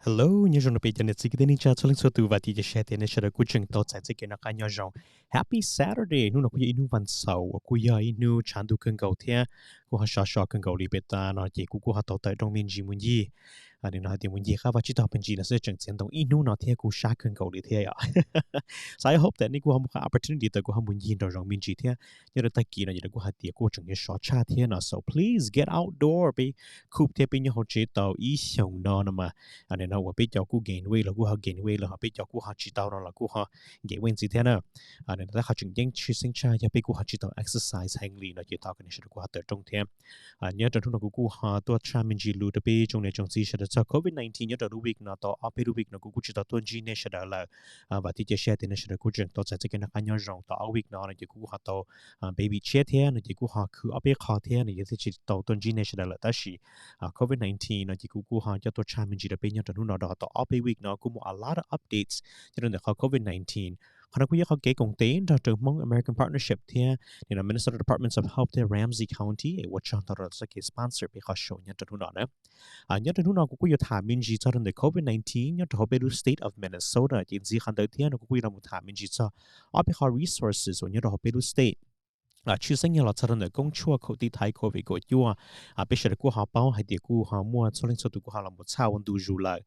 Hello, nyob zoo rau peb cov niam txiv kwv tij neej tsa txhua leej txhua tus, vam thiab cia siab tias nej sawv daws kuj tseem tau txais txoj kev noj qab nyob zoo. Happy Saturday, hnub no kuj yog ib hnub vas xaum uas kuj yog ib hnub tshav ntuj kawg nkaus thiab kuj ho sov so kawg nkaus li. Peb tag no ces kuv kuj ho tau tawm rooj me ntsis mus ncig, nim no hais tias mus ncig qab vaj tsib taug me ntsis no xwb, tseem txiav ntoo ib hnub no thiab kuj sab kawg nkaus li thiab yom. So I hope that nej kuj ho muaj qee opportunity tau kuj ho mus ncig nraum zoov me ntsis thiab. Nyob rau tag kis no ces lawv kuj hais tias kuj tseem yuav sov tshaj thiab no, so please get outdoor. Peb coop thiab peb nyob hauv tsev tau ib xyoos no no mas, nim no uas peb cov kuj gain weight los kuj ho gain weight lawm, ho peb cov kuj ho tsis tau no los kuj ho gain weight ntxiv thiab na. Nim no tab qhov tseem ceeb tshwj xeeb tshaj yog peb kuj ho tsis tau exercise heev li no ces thov kom nej sawv daws kuj ho tawm rooj thiab. Nyob rau hnub no kuv kuj ho tuaj tshaj me ntsis lus rau peb tsoom niam tsoom txiv sawv daws txog covid nineteen nyob rau lub week no tau ob peb lub week no kuv kuj tsis tau tuaj ntsib nej sawv daws lawm. Vam thiab cia siab tias nej sawv daws kuj tseem tau txais txoj kev noj qab nyob zoo tau ob week no no ces kuv kuj ho tau baby tshiab thiab no ces kuj ho khwv ob peb qho thiab no yog thiaj tsis tau tuaj ntsib nej sawv daws lawm. Tab sis covid nineteen no ces kuv kuj ho coj tuaj tshaj me ntsis rau peb nyob rau hnub no rau tau ob peb week no kuj muaj a lot of updates nyob rau ntawm qhov covid nineteen. Qhov no kuj yog qhov kev koom tes nrog rau Hmoob American Partnership thiab nim no Minnesota Departments of Health thiab Ramsey County es ua tsaug ntau rau txoj kev sponsor peb qhov show nyob rau hnub no na. Nyob rau hnub no kuv kuj yuav tham me ntsis txog rau ntawm covid nineteen nyob rau hauv peb lub state of Minnesota ces ntxiv qhov ntawd thiab no kuv kuj yuav los tham me ntsis txog ob peb qho resources uas nyob rau hauv peb lub state. Tshwj xeeb yog los txog rau ntawm koob tshuaj khaum tiv thaiv covid kaum cuaj. Peb sawv daws kuj ho paub hais tias kuj ho muaj txhua leej txhua tus kuj ho los mus txhaj ua ntu zus lawm.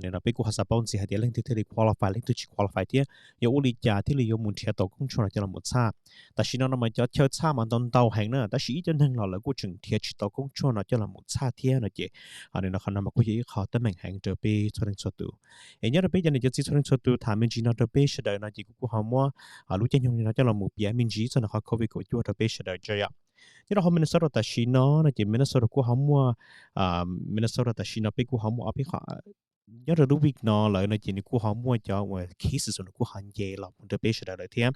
Nim no peb kuj ho xav paub ntxiv hais tias leej twg thiaj li qualify, leej twg tsis qualify thiab yog ua li cas thiaj li yuav mus nrhiav tau koob tshuaj no coj los mus txhaj. Tam sim no no mas cov chaw txhaj mas ntau ntau heev na, tab sis ib cov neeg los lawv kuj tseem nrhiav tsis tau koob tshuaj no coj los mus txhaj thiab no ces nim no qhov no mas kuj yog ib qho teeb meem heev rau peb txhua leej txhua tus. Es nyob rau peb cov niam cov txiv txhua leej txhua tus tham me ntsis no rau peb sawv daws no ces kuv kuj ho muab lub caij nyoog no coj los mus piav me ntsis txog ntawm qhov covid kaum cuaj rau peb sawv daws tso yom. Nyob rau hauv Minnesota tam sim no no ces Minnesota kuj ho muaj, Minnesota tam sim no peb kuj ho muaj ob peb qho, nyob rau lub week no lawm no ces nws kuj ho muaj cov uas cases uas nws kuj ho nce los mus rau peb sawv daws lawm thiab.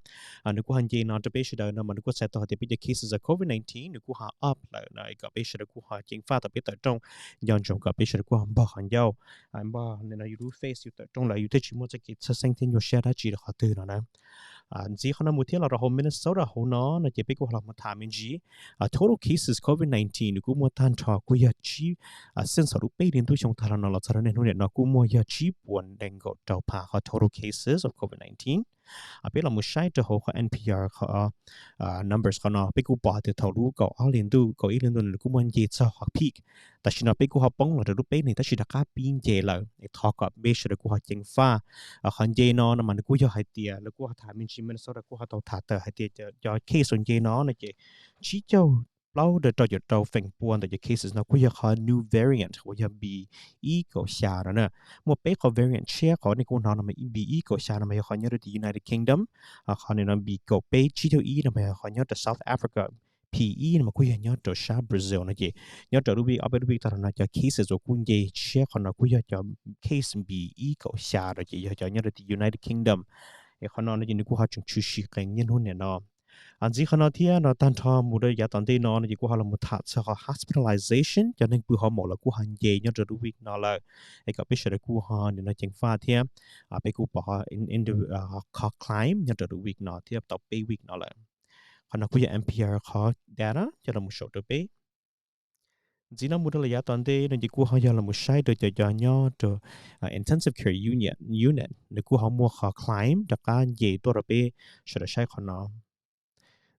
Nws kuj ho nce no rau peb sawv daws no mas nws kuj txhais tau hais tias peb cov cases of covid nineteen nws kuj ho up lawm no es kom peb sawv daws kuj ho ceev faj tau peb tawm rooj, nco ntsoov kom peb sawv daws kuj ho npog qhov ncauj, npog no yus lub face yus tawm rooj lawm yus thiaj tsis muaj txoj kev txhawj xeeb thiab nyuaj siab dab tsi rau qhov twg no na. Ntxiv qhov no mus thiab los rau hauv Minnesota hauv no no ces peb kuj los mus tham me ntsis total cases covid nineteen nws kuj muaj tag nrho kuj yog tsib, xeej xaum lub peb hli ntuj xyoo tag los no los txog rau niaj hnub nim no kuj muaj yog tsib puas nees nkaum rau phav qhov total cases of covid nineteen. Peb los mus saib rau hauv qhov N P R qhov numbers qhov no peb kuj pom hais tias thaum lub kaum ob hli ntuj kaum ib hli ntuj nws kuj muaj nce txog qhov peak. Tam sim no peb kuj ho poob los rau lub peb hli tab sis rov qab pib nce lawm es thov kom peb sawv daws kuj ho ceev faj. Qhov nce no no mas nws kuj yog hais tias lawv kuj ho tham me ntsis Minnesota kuj ho tau tham tawm hais tias cov case uas nce no no ces tsib caug plaub rau rau caum rau feem pua ntawm cov cases no kuj yog qhov new variant uas yog B ib kaum xya no na. Muaj peb qhov variant tshiab, qhov nej kuj hnov no mas B ib kaum xya no mas yog qhov nyob rau tim United Kingdom, qhov nim no B kaum peb tsib caug ib no mas yog qhov nyob rau South Africa, P ib no mas kuj yog nyob rau sab Brazil no ces nyob rau lub week ob peb lub week tag los no cov cases uas kuj nce tshiab qhov no kuj yog cov case B ib kaum xya no ces yog cov nyob rau tim United Kingdom. Es qhov no no ces nws kuj ho tseem tshwm sim qees niaj hnub nim no. Ntxiv qhov no thiab no tag nrho mus rau yav tom ntej no no ces kuj ho los mus tham txog qhov hospitalization, cov neeg pw hauv maum los kuj ho nce nyob rau lub week no lawm. Es kom peb sawv daws kuj ho nim no ceev faj thiab. Peb kuj pom qhov climb nyob rau lub week no thiab tau peb week no lawm. Qhov no kuj yog N P R qhov data coj los mus show rau peb. Ntxiv no mus rau lawm yav tom ntej no ces kuj ho yog los mus saib rau cov cov nyob rau intensive care unit, unit nws kuj ho muaj qhov climb rov qab nce tuaj rau peb sawv daws saib qhov no.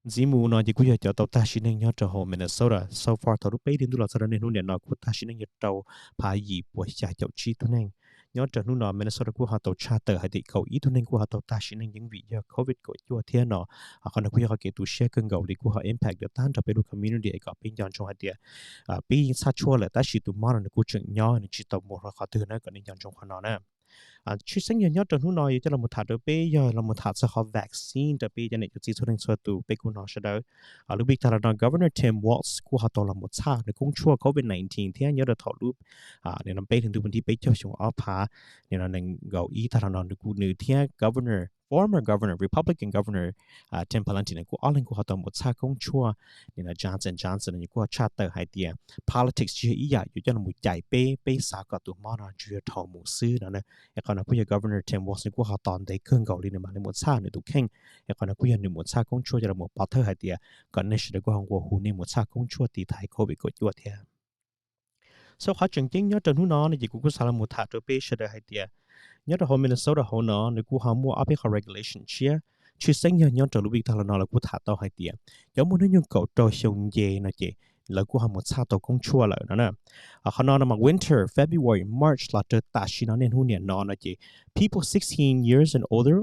Ntxiv mus no ces kuj yog cov tau tag sim neej nyob rau hauv Minnesota so far thaum lub peb hli ntuj los txog rau niaj hnub nim no kuj tag sim neej yog rau phav yim puas xya caum tsib tug neeg. Nyob rau hnub no Minnesota kuj ho tau tshaj tawm hais tias kaum ib tug neeg kuj ho tau tag sim neej yeej vim yog covid kaum cuaj thiab no. Qhov no kuj yog qhov kev tu siab kawg nkaus li, kuj ho impact rau tag nrho peb lub community es kom peb nco ntsoov hais tias peb yeej txhaj tshuaj lawm tab sis tus mob no nws kuj tseem nyob, nws tsis tau mus rau qhov twg na, kom nej nco ntsoov qhov no na. Tshwj xeeb yog nyob rau hnub no yuav coj los tham rau peb yog los tham txog qhov vaccine rau peb cov niam cov txiv txhua leej txhua tus. Peb kuj hnov sawv daws lub week tag los no Governor Tim Walz kuj ho tau los mus txhaj nws koob tshuaj covid nineteen thiab nyob rau thaum lub nim no peb hli ntuj hnub tim peb caug xyoo ob phav nim no nees nkaum ib tag los no nws kuj, nws thiab Governor, former Governor, Republican Governor Tim Pawlenty nws kuj ob leeg kuj ho tau mus txhaj koob tshuaj nim no Johnson Johnson no nws kuj ho tshaj tawm hais tias politics tsis yog ib yam yuav coj los cais peb, peb xav kom tus mob no tsuas yog dhau mus xwb no. Es qhov no kuj yog Governor Tim Walz nws kuj ho tos ntev kawg nkaus li nws mam li mus txhaj nws tus kheej. Es qhov no kuj yog nws mus txhaj koob tshuaj coj los mus pov thawj hais tias kom nej sawv daws kuj ho nqua hu nej mus txhaj koob tshuaj tiv thaiv covid kaum cuaj thiab. Txog qhov tseem ceeb nyob rau hnub no no ces kuv kuj xav los mus tham rau peb sawv daws hais tias nyob rau hauv Minnesota hauv no nws kuj ho muaj ob peb qhov regulation tshiab, tshwj xeeb yog nyob rau lub vij tag los no lawv kuj tham tau hais tias cov muaj hnub nyoog kaum rau xyoo nce no ces lawv kuj ho mus txhaj tau koob tshuaj lawm no na. Qhov no no mas winter, February, March los rau tam sim no niaj hnub niam no no ces people sixteen years and older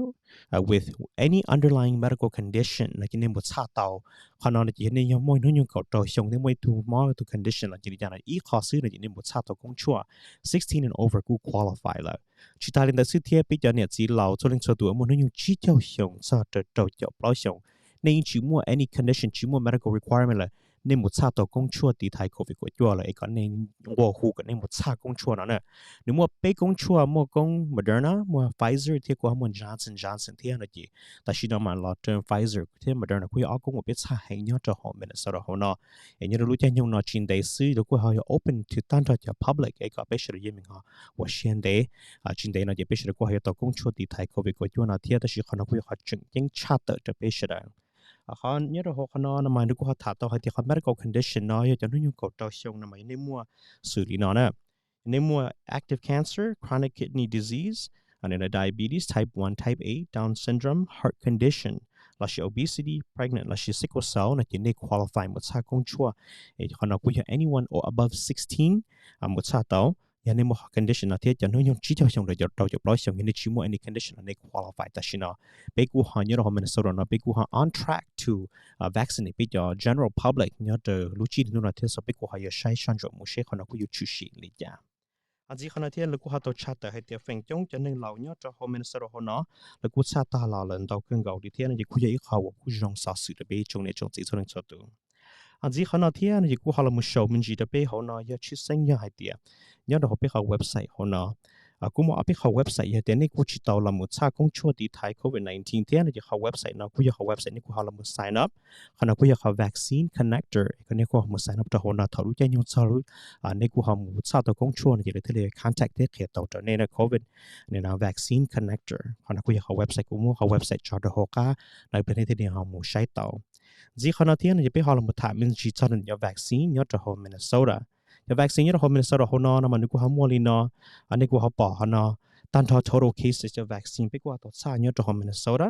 with any underlying medical condition no ces nej mus txhaj tau. Qhov no no ces yog nej yog muaj hnub nyoog kaum rau xyoo thiab muaj ib tug mob tus condition los cia li cas no ib qho xwb no ces nej mus txhaj tau koob tshuaj. Sixteen and over kuj qualify lawm. Tsis tas li ntawd xwb thiab peb cov niam txiv laus txhua leej txhua tus muaj hnub nyoog tsib caug xyoo txog rau rau caum plaub xyoo, nej yeej tsis muaj any condition, tsis muaj medical requirement lawm, nej mus txhaj tau koob tshuaj tiv thaiv covid kaum cuaj lawm es kom nej nqua hu kom nej mus txhaj koob tshuaj no na. Nws muaj peb koob tshuaj, muaj koob Moderna, muaj Pfizer thiab kuj ho muaj Johnson Johnson thiab no ces tam sim no mas los rau Pfizer thiab Moderna kuj yog ob koob uas peb txhaj heev nyob rau hauv Minnesota hauv no. Es nyob rau lub caij nyoog no tsis ntev xwb lawv kuj ho yog open to tag nrho cov public es kom peb sawv daws yeej meem ho ua siab ntev. Tsis ntev no ces peb sawv daws kuj ho yuav tau koob tshuaj tiv thaiv covid kaum cuaj no thiab tab sis qhov no kuj yog qhov tseem ceeb tshaj tawm rau peb sawv daws. Qhov nyob rau hauv qhov no no mas nws kuj ho tham tau hais tias qhov medical condition no yog cov hnub nyoog kaum rau xyoo no mas yog nej muaj xws li no na, nej muaj active cancer, chronic kidney disease, diabetes type one, type eight, Down syndrome, heart condition, lossis obesity, pregnant lossis sickle cell no ces nej qualify mus txhaj koob tshuaj. Qhov no kuj yog anyone above sixteen mus txhaj tau. Yog nej muaj qhov condition no thiab cov hnub nyoog tsib caug xyoo rau caum plaub xyoo yog nej tsis muaj any condition no nej qualify tam sim no. Peb kuj ho nyob rau hauv Minnesota no peb kuj ho on track to vaccinate peb cov general public nyob rau lub tsib hlis ntuj no thiab xwb peb kuj ho yuav saib soj ntsuam mus seb qhov no kuj yuav tshwm sim li cas. Ntxiv qhov no thiab lawv kuj ho tau tshaj tawm hais tias feem coob cov neeg laus nyob rau hauv Minnesota hauv no lawv kuj txhaj tag los lawm ntau kawg nkaus li thiab no ces kuj yog ib qho uas kuj zoo xov xwm rau peb tsoom niam tsoom txiv txhua leej txhua tus. Ntxiv qhov no thiab no ces kuj ho los mus show me ntsis rau peb hauv no yog tshwj xeeb yog hais tias nyob rau hauv peb qhov website hauv no kuj muaj ob peb qhov website yog tias nej kuj tsis tau los mus txhaj koob tshuaj tiv thaiv covid nineteen thiab no ces qhov website no kuj yog qhov website nej kuj ho los mus sign up. Qhov no kuj yog qhov vaccine connector, nej kuj ho mus sign up rau hauv no thaum lub caij nyoog txog lub nej kuj ho mus txhaj tau koob tshuaj no ces lawv thiaj li contact thiab qhia tau rau nej na covid vaccine connector. Qhov no kuj yog qhov website kuv muab qhov website tso rau hauv qab no nej thiaj li ho mus saib tau. Ntxiv qhov no thiab no ces peb ho los mus tham me ntsis txog cov vaccine nyob rau hauv Minnesota. Cov vaccine nyob rau hauv Minnesota hauv no no mas nws kuj ho muaj li no, nej kuj ho pom qhov no, tag nrho total cases cov vaccine peb kuj ho tau txhaj nyob rau hauv Minnesota,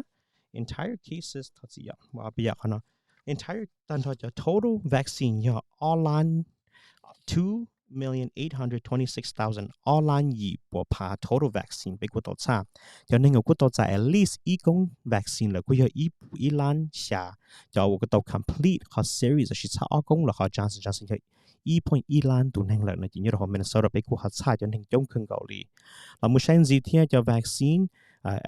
entire cases, txhaj txhij yom, peb yam qhov no, entire, tag nrho cov total vaccine yog ob lab two million eight hundred twenty six thousand, ob lab yim puas phav total vaccine peb kuj tau txhaj. Cov neeg uas kuj tau txais at least ib koob vaccine lawm kuj yog ib puas ib lab xya. Cov uas kuj tau complete qhov series los sis txhaj ob koob los qhov Johnson Johnson yog ib point ib lab tus neeg lawm no ces nyob rau hauv Minnesota peb kuj ho txhaj cov neeg coob kawg nkaus li. Los mus saib ntxiv thiab cov vaccine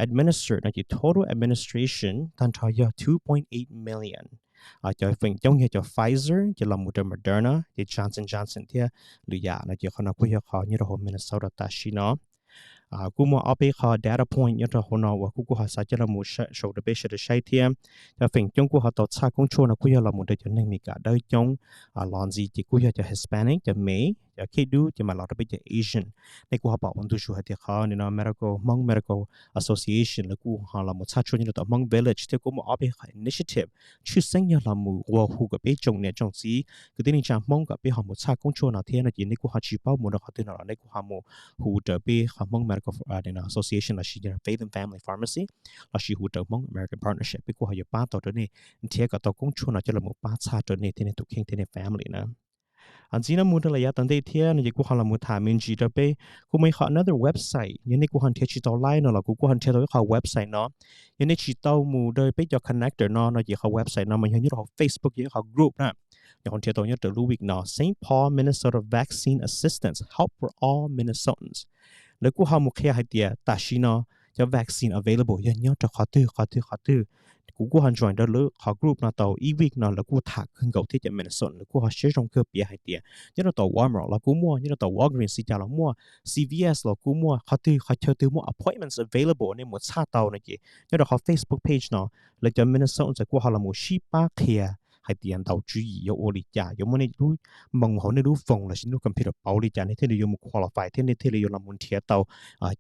administered no ces total administration tag nrho yog two point eight million. Cov feem coob yog cov Pfizer ces los mus rau Moderna ces Johnson Johnson thiab lwm yam no ces qhov no kuj yog qhov nyob rau hauv Minnesota tam sim no. Kuj muaj ob peb qho data point nyob rau hauv no uas kuv kuj ho xav coj los mus show rau peb sawv daws saib thiab. Cov feem coob kuj ho tau txhaj koob tshuaj no kuj yog los mus rau cov neeg Meskas dawb coob, los ntxiv ces kuj yog cov Hispanic, cov Mev, cov Khej Dub ces mam los rau peb cov Asian. Nej kuj ho pom ua ntu zus hais tias qhov no Medical, Hmong Medical Association lawv kuj ho los mus txhaj tshuaj nyob rau tom Hmong Village thiab kuj muaj ob peb qho initiative tshwj xeeb yog los mus ua hu kom peb tsoom niam tsoom txiv kwv tij neej tsa Hmoob kom peb ho mus txhaj koob tshuaj no thiab no ces nej kuj ho tsis paub mus rau qhov twg no los nej kuj ho mus hu rau peb qhov Hmong Medical Association los sis Faith and Family Pharmacy los sis hu rau Hmong American Partnership, peb kuj ho yuav pab tau rau nej nrhiav kom tau koob tshuaj no coj los mus pab txhaj rau nej thiab nej tus kheej thiab nej family na. Ntxiv no mus rau lawm yav tom ntej thiab no ces kuj ho los mus tham me ntsis rau peb, kuj muaj ib qho another website yog nej kuj ho nrhiav tsis tau laib no los kuv kuj ho nrhiav tau ib qho website no. Yog nej tsis tau mus rau peb cov connector no no ces qhov website no mas yog nyob rau hauv Facebook yog ib qho group na. Nyob qhov nrhiav tau nyob rau lub week no, Saint Paul Minnesota Vaccine Assistance, Help for All Minnesotans. Lawv kuj ho mus qhia hais tias tam sim no cov vaccine available yog nyob rau qhov twg qhov twg qhov twg. Kuv kuj ho join rau lawv qhov group no tau ib week no lawv kuj tham kawg nkaus thiab cov Minnesota lawv kuj ho siab zoo kawg piav hais tias nyob rau tom Walmart los kuj muaj, nyob rau tom Walgreens li cas los muaj, C V S los kuj muaj, qhov twg qhov chaw twg muaj appointments available nej mus txhaj tau no ces nyob rau qhov Facebook page no lawv cov Minnesota txawm kuj ho los mus sib pab qhia hais tias ntau tswv yim yuav ua li cas, yuav muab nej lub moo hauv nej lub phone los sis nej lub computer pauv li cas nej thiaj li yuav mus qualify thiab nej thiaj li yuav los mus nrhiav tau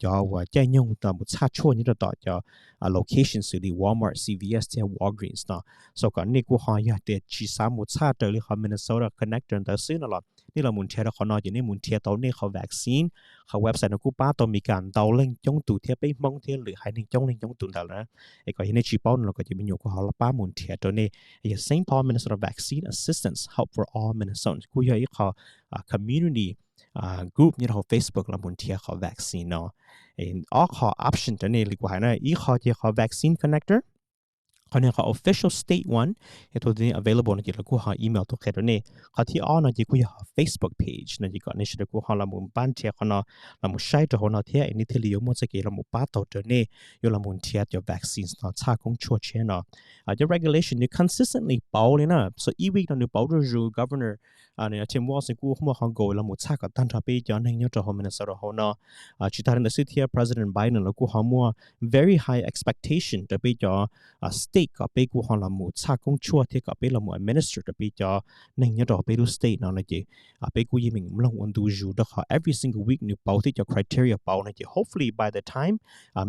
cov uas caij nyoog los mus txhaj tshuaj nyob rau tom cov location xws li Walmart, C V S thiab Walgreens no. So kom nej kuj ho yog tias tsis xav mus txhaj raws li qhov Minnesota Connector ntawd xwb no los nej los mus nrhiav rau qhov no ces nej mus nrhiav tau nej qhov vaccine. Qhov website no kuj pab tau Meskas ntau leej coob tus thiab peb Hmoob thiab lwm haiv neeg coob leej coob tus ntawd na. Es kom yog nej tsis paub no los kom cov me nyuam kuj ho pab mus nrhiav rau nej. Yog Saint Paul Minnesota Vaccine Assistance Help for All Minnesotans, kuj yog ib qho community group nyob rau hauv Facebook los mus nrhiav qhov vaccine no. Ob qho option rau nej li kuv hais na, ib qho ces qhov vaccine connector, qhov no qhov official state one, yog thaum twg available no ces lawv kuj ho email tuaj qhia rau nej. Qhov thib ob no ces kuj yog qhov Facebook page no ces kom nej sawv daws kuj ho los mus pab nrhiav qhov no, los mus saib rau hauv no thiab es nej thiaj li yuav muaj txoj kev los mus pab tau rau nej yuav los mus nrhiav cov vaccines no txhaj koob tshuaj tshiab no. Cov regulation nws consistently pauv li na, so ib week no nws pauv zuj zus. Governor Tim Walz nws kuj muaj qhov goal los mus txhaj kom tag nrho peb cov neeg nyob rau hauv Minnesota hauv no. Tsis tas li ntawd xwb thiab President Biden los kuj ho muaj very high expectation rau peb cov state kom peb kuj ho los mus txhaj koob tshuaj thiab kom peb los mus administer rau peb cov neeg nyob rau hauv peb lub state no no ces peb kuj yeej meem mloog ua ntu zus rau qhov every single week nws pauv thiab cov criteria pauv no ces hopefully by the time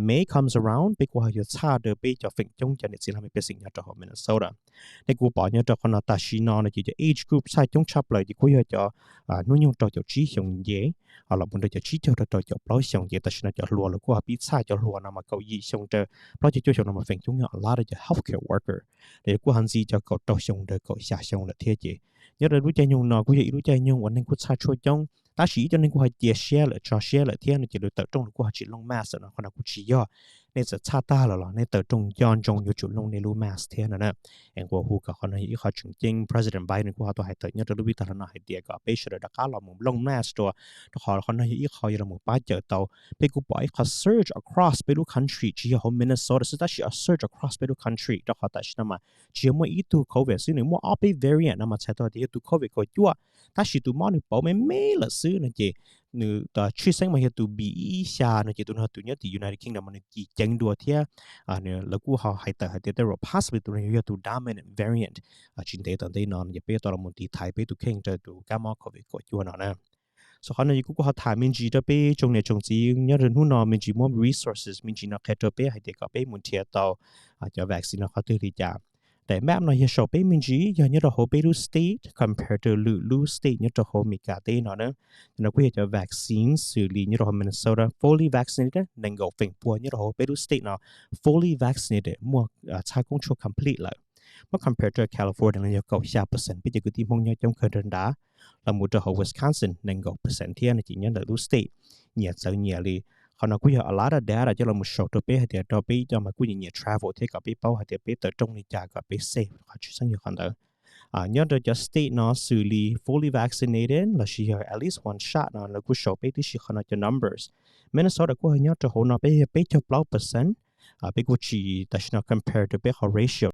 May comes around peb kuj ho yuav txhaj rau peb cov feem coob cov niam txiv laj mej pej xeem nyob rau hauv Minnesota. Nej kuj pom nyob rau qhov no tam sim no no ces cov age group txhaj coob tshaj plaws ces kuj yog cov hnub nyoog rau caum tsib xyoo nce los mus rau cov tsib caug rau rau caum plaub xyoo ces tam sim no cov hluas los kuj ho pib txhaj cov hluas no mas kaum yim xyoo rau plaub caug cuaj xyoo no mas feem coob yog a lot of cov healthcare worker. Los kuj ho ntxiv cov kaum rau xyoo rau kaum xya xyoo lawm thiab ces nyob rau lub caij nyoog no kuj yog ib lub caij nyoog uas neeg kuj txhaj tshuaj coob tab sis ib co neeg kuj ho cia siab lawm tso siab lawm thiab no ces lawv tawm rooj lawv kuj ho tsis looj mask no, qhov no kuj tsis yog. Nej txawm txhaj tag lawm los nej tawm rooj nco ntsoov yuav tsum looj nej lub mask thiab no na. Es kuv hu kom qhov no yog ib qho tseem ceeb, President Biden kuj ho tau hais tawm nyob rau lub vij tag los no hais tias kom peb sawv daws rov qab los mus looj mask dua, rau qhov qhov no yog ib qho yuav los mus pab cawm tau. Peb kuj pom ib qho surge across peb lub country, tsis yog hauv Minnesota xwb tab sis surge across peb lub country rau qhov tam sim no mas tsis yog muaj ib tug covid xwb, nws muaj ob peb variant no mas txhais tau tias yog tus covid kaum cuaj, tab sis tus mob nws pauv me me lawm xwb no ces nws tshwj xeeb mas yog tus B ib xya no ces tus no tus nyob tim United Kingdom mas nws ci ceev dua thiab lawv kuj ho hais tawm hais tias tej zaum possibly tus no yuav yog tus dominant variant tsis ntev tom ntej no ces peb yuav tau los mus tiv thaiv peb tus kheej rau tus kab mob covid kaum cuaj no na. Xav qhov no kuv kuj ho tham me ntsis rau peb tsoom niam tsoom txiv nyob rau hnub no me ntsis muab resources me ntsis no qhia rau peb hais tias kom peb mus nrhiav tau cov vaccine no qhov twg li cas. Daim map no yog sau peb me ntsis yog nyob rau hauv peb lub state compare to lwm lub state nyob rau hauv Amelikas teb no na. No kuj yog cov vaccine xws li nyob rau hauv Minnesota fully vaccinated nees nkaum feem pua nyob rau hauv peb lub state no fully vaccinated muaj txhaj koob tshuaj complete lawm. Muab compare rau California no yog kaum xya percent peb cov kwv tij Hmoob nyob coob kawg nrag nrad, los mus rau hauv Wisconsin nees nkaum percent thiab no ces nyob ntawm lub state nyias txawv nyias li. Qhov no kuj yog a lot of data coj los mus sau rau peb hais tias rau peb cov mas kuj nyiam nyiam travel thiab kom peb paub hais tias peb tawm rooj li cas kom peb safe, qhov tshwj xeeb yog qhov ntawd. Nyob rau cov state no xws li fully vaccinated lossis yog at least one shot no lawv kuj sau peb tib si qhov no cov numbers. Minnesota kuj ho nyob rau hauv no peb yog peb caug plaub percent. Peb kuj tsis tam sim no compare rau peb qhov ratio